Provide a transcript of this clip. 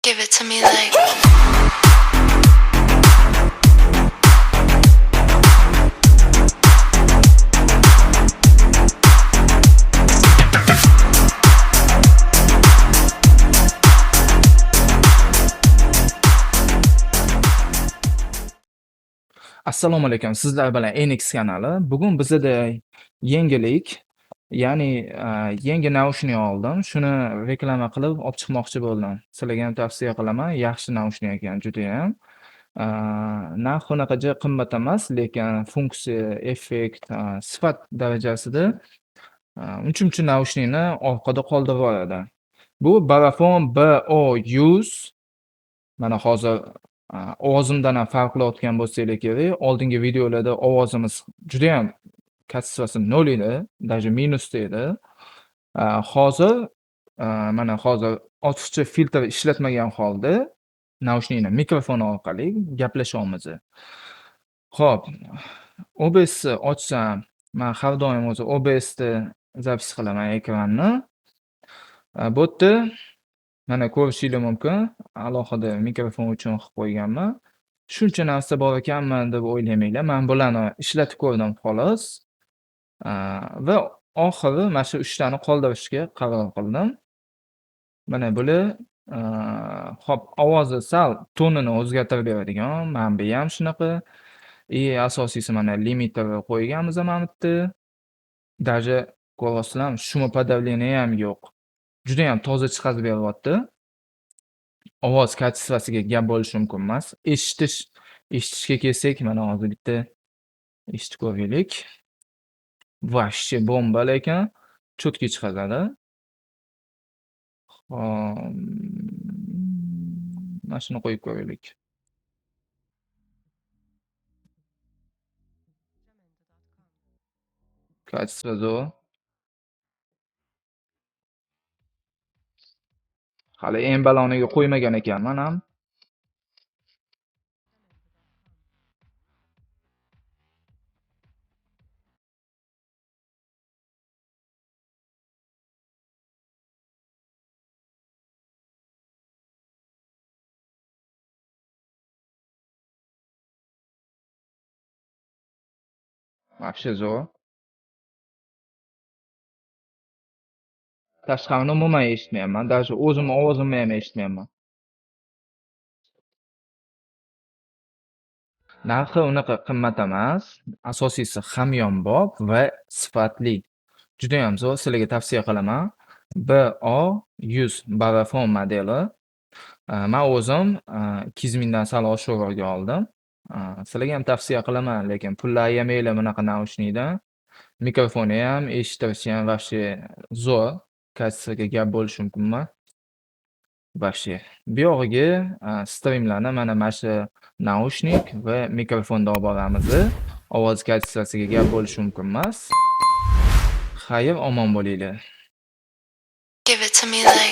Give it to me like. Assalomu alaykum. Sizlar bilan NX kanali. Bugun bizada yangilik, ya'ni yangi naushnik oldim. Shuni reklama qilib olib chiqmoqchi bo'ldim. Sizlarga ham tavsiya qilaman. Yaxshi naushnik ekan judayam. Narxi unaqa ja qimmat emas, lekin funksiya, effekt, sifat darajasida uncha-muncha naushnikni orqada qoldirib yuboradi. Bu Barafon BO100. Mana hozir ovozimdan ham farqlayotgan bo'lsanglar kerak. Oldingi videolarda ovozimiz judayam качество si nol edi, даже minusda edi. Hozir mana hozir ortiqcha filtr ishlatmagan holda naushnikni mikrofoni orqali gaplashyapmiz. Xo'p, OBSni ochsam, man har doim o'zi OBSda запись qilaman ekranni. Bu yerda mana ko'rishinglar mumkin, alohida mikrofon uchun qilib qo'yganman. Shuncha narsa bor ekanmi deb o'ylamanglar. Man bularni ishlatib ko'rdim xolos. Va oxiri mana shu uchtani qoldirishga qaror qildim. Mana bular, hop, ovozi sal tonini o'zgartirib beradigan, mana bu ham shunaqa. И asosiysi mana limiter qo'yganmiz mana bu yerda. Даже ko'ryapsizlarmi, шумоподавление ham yo'q. Judayam toza chiqarib beryapti. Ovoz качество siga gap bo'lishi mumkin emas. Eshitishga kelsak, mana hozir bitta eshitib ko'raylik. Вообще bomba lekin чётко chiqazadi. Hop, mana shuni qo'yib ko'raylik. Качество zo'r. Hali eng baloniga qo'ymagan ekanman ham. Вообще zo'r. Tashqarini umuman eshitmayapman. Даже o'zimni ovozimni ham eshitmayapman. Narxi unaqa qimmat emas. Asosiysi hamyonbop va sifatli. Judayam zo'r, sizlarga tavsiya qilaman. BO100 Barafon modeli. Man o'zim 200 mingdan sal oshiqroqga oldim. Sizlarga ham tavsiya qilaman, lekin pulni ayamanglar bunaqa naushnikdan. Mikrofoni ham, eshittirishi ham вообще zo'r. Качество ga gap bo'lishi mumkin emas. Вообще. Bu yog'iga strimlarni mana shu naushnik va mikrofonda olib boramiz. Ovoz качество siga gap bo'lishi mumkin emas. Xayr, omon bo'linglar. Give it to me like.